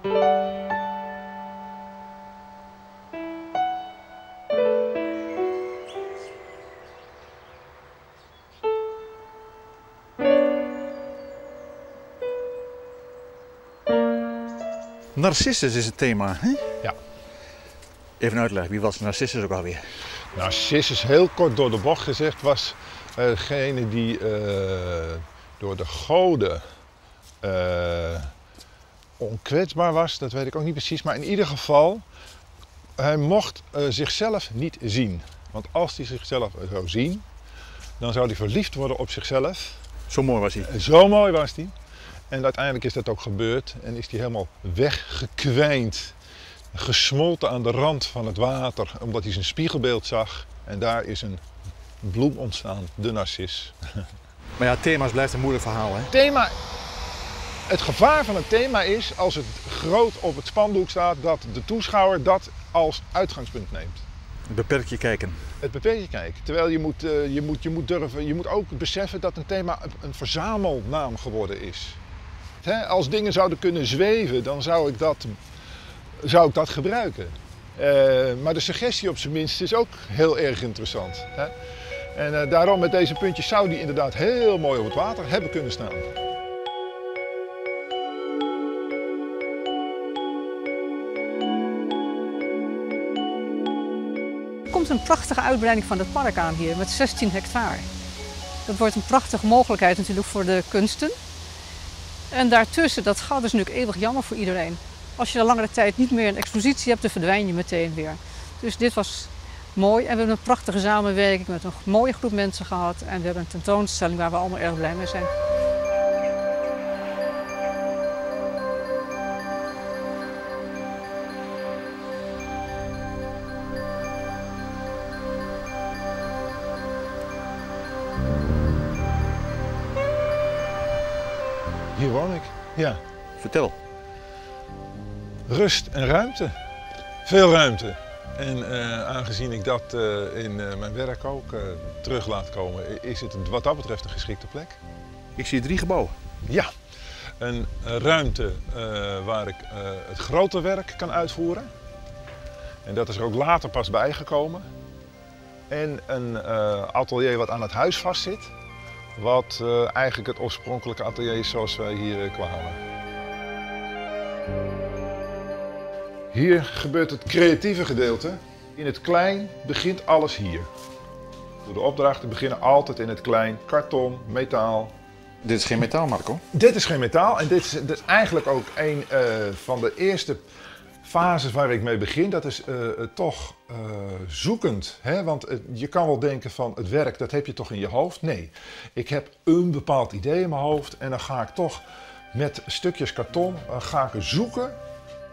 Narcissus is het thema, hè? Ja. Even uitleggen, wie was Narcissus ook alweer? Narcissus, heel kort door de bocht gezegd, was degene die door de goden onkwetsbaar was. Dat weet ik ook niet precies, maar in ieder geval, hij mocht zichzelf niet zien. Want als hij zichzelf zou zien, dan zou hij verliefd worden op zichzelf. Zo mooi was hij. Zo mooi was hij. En uiteindelijk is dat ook gebeurd en is hij helemaal weggekwijnd, gesmolten aan de rand van het water, omdat hij zijn spiegelbeeld zag. En daar is een bloem ontstaan, de narcis. Maar ja, thema's blijft een moeilijk verhaal, hè? Thema, het gevaar van het thema is, als het groot op het spandoek staat, dat de toeschouwer dat als uitgangspunt neemt. Het beperkt je kijken. Het beperkt je kijken. Terwijl je moet, je moet, je moet durven, je moet ook beseffen dat een thema een verzamelnaam geworden is. Hè, als dingen zouden kunnen zweven, dan zou ik dat gebruiken. Maar de suggestie op zijn minst is ook heel erg interessant. Hè? En daarom met deze puntjes zou die inderdaad heel mooi op het water hebben kunnen staan. Er komt een prachtige uitbreiding van het park aan hier met 16 hectare. Dat wordt een prachtige mogelijkheid natuurlijk voor de kunsten. En daartussen, dat gat is natuurlijk eeuwig jammer voor iedereen. Als je de langere tijd niet meer een expositie hebt, dan verdwijn je meteen weer. Dus dit was mooi en we hebben een prachtige samenwerking met een mooie groep mensen gehad. En we hebben een tentoonstelling waar we allemaal erg blij mee zijn. Hier woon ik, ja. Vertel. Rust en ruimte. Veel ruimte. En aangezien ik dat in mijn werk ook terug laat komen, is het wat dat betreft een geschikte plek. Ik zie 3 gebouwen. Ja, een ruimte waar ik het grote werk kan uitvoeren. En dat is er ook later pas bijgekomen. En een atelier wat aan het huis vastzit. Wat eigenlijk het oorspronkelijke atelier is zoals wij hier kwamen. Hier gebeurt het creatieve gedeelte. In het klein begint alles hier. De opdrachten beginnen altijd in het klein. Karton, metaal. Dit is geen metaal, Marco? Dit is geen metaal en dit is eigenlijk ook een van de eerste fases waar ik mee begin. Dat is toch zoekend. Hè? Want je kan wel denken van het werk, dat heb je toch in je hoofd? Nee, ik heb een bepaald idee in mijn hoofd en dan ga ik toch met stukjes karton ga ik zoeken.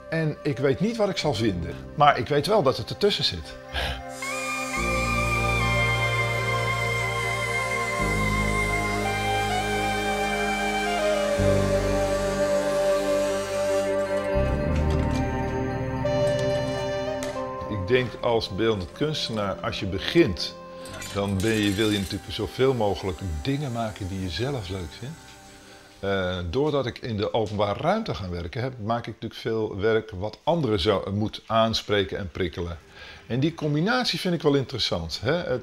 En ik weet niet wat ik zal vinden, maar ik weet wel dat het ertussen zit. Ik denk als beeldend kunstenaar, als je begint, dan wil je natuurlijk zoveel mogelijk dingen maken die je zelf leuk vindt. Doordat ik in de openbare ruimte ga werken, maak ik natuurlijk veel werk wat anderen moet aanspreken en prikkelen. En die combinatie vind ik wel interessant. Hè?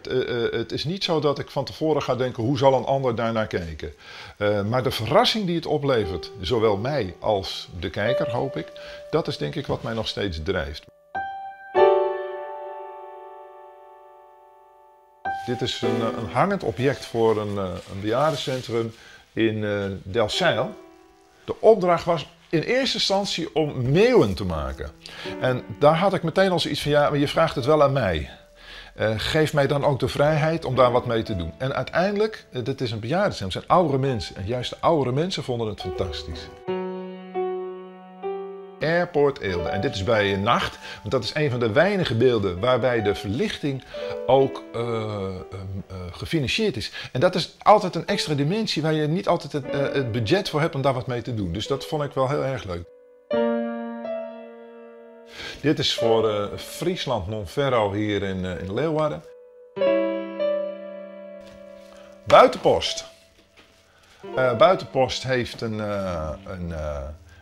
Het is niet zo dat ik van tevoren ga denken, hoe zal een ander daarnaar kijken? Maar de verrassing die het oplevert, zowel mij als de kijker, hoop ik, dat is denk ik wat mij nog steeds drijft. Dit is een hangend object voor een bejaardencentrum in Delfzijl. De opdracht was in eerste instantie om meeuwen te maken. En daar had ik meteen al zoiets van, ja, maar je vraagt het wel aan mij. Geef mij dan ook de vrijheid om daar wat mee te doen. En uiteindelijk, dit is een bejaardencentrum, het zijn oudere mensen. En juist de oudere mensen vonden het fantastisch. Airport Eelde. En dit is bij nacht, want dat is een van de weinige beelden waarbij de verlichting ook gefinancierd is. En dat is altijd een extra dimensie waar je niet altijd het budget voor hebt om daar wat mee te doen. Dus dat vond ik wel heel erg leuk. Dit is voor Friesland Non-Ferro hier in Leeuwarden. Buitenpost. Buitenpost heeft een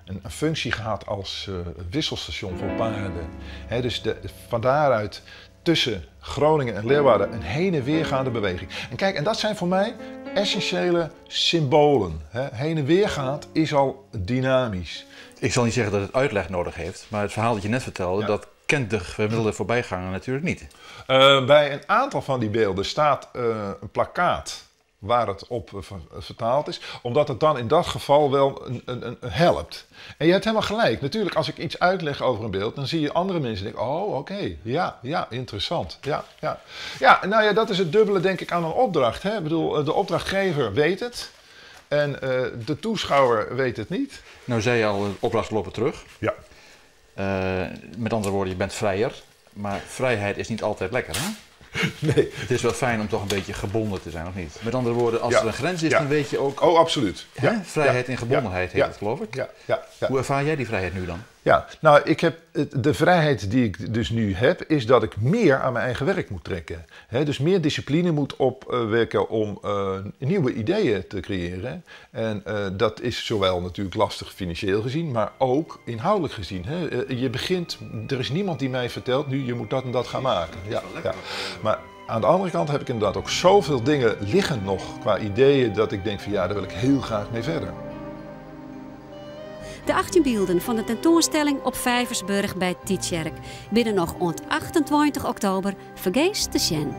een, een functie gehad als wisselstation voor paarden. Hè, dus van daaruit tussen Groningen en Leeuwarden een heen en weergaande beweging. En kijk, en dat zijn voor mij essentiële symbolen. Hè. Heen en weer gaat is al dynamisch. Ik zal niet zeggen dat het uitleg nodig heeft, maar het verhaal dat je net vertelde, dat kent de gemiddelde voorbijganger natuurlijk niet. Bij een aantal van die beelden staat een plakkaat waar het op vertaald is, omdat het dan in dat geval wel een helpt. En je hebt helemaal gelijk. Natuurlijk, als ik iets uitleg over een beeld, dan zie je andere mensen denken, oh, oké, ja, ja, interessant. Ja, ja. Ja, nou ja, dat is het dubbele, denk ik, aan een opdracht. Hè? Ik bedoel, de opdrachtgever weet het en de toeschouwer weet het niet. Nou zei je al, de opdracht lopen terug. Met andere woorden, je bent vrijer, maar vrijheid is niet altijd lekker, hè? Nee. Het is wel fijn om toch een beetje gebonden te zijn, of niet? Met andere woorden, als er een grens is, dan weet je ook... Oh, absoluut. Hè? Vrijheid in gebondenheid heet het, geloof ik. Hoe ervaar jij die vrijheid nu dan? Ja, nou, ik heb het, de vrijheid die ik dus nu heb, is dat ik meer aan mijn eigen werk moet trekken. Hè, dus meer discipline moet opwekken om nieuwe ideeën te creëren. En dat is zowel natuurlijk lastig financieel gezien, maar ook inhoudelijk gezien. Hè. Je begint, er is niemand die mij vertelt, nu je moet dat en dat gaan maken. Ja, ja. Maar aan de andere kant heb ik inderdaad ook zoveel dingen liggen nog qua ideeën dat ik denk van ja, daar wil ik heel graag mee verder. De 18 beelden van de tentoonstelling op Vijversburg bij Tietjerk binnen nog ont 28 oktober vergees te zien.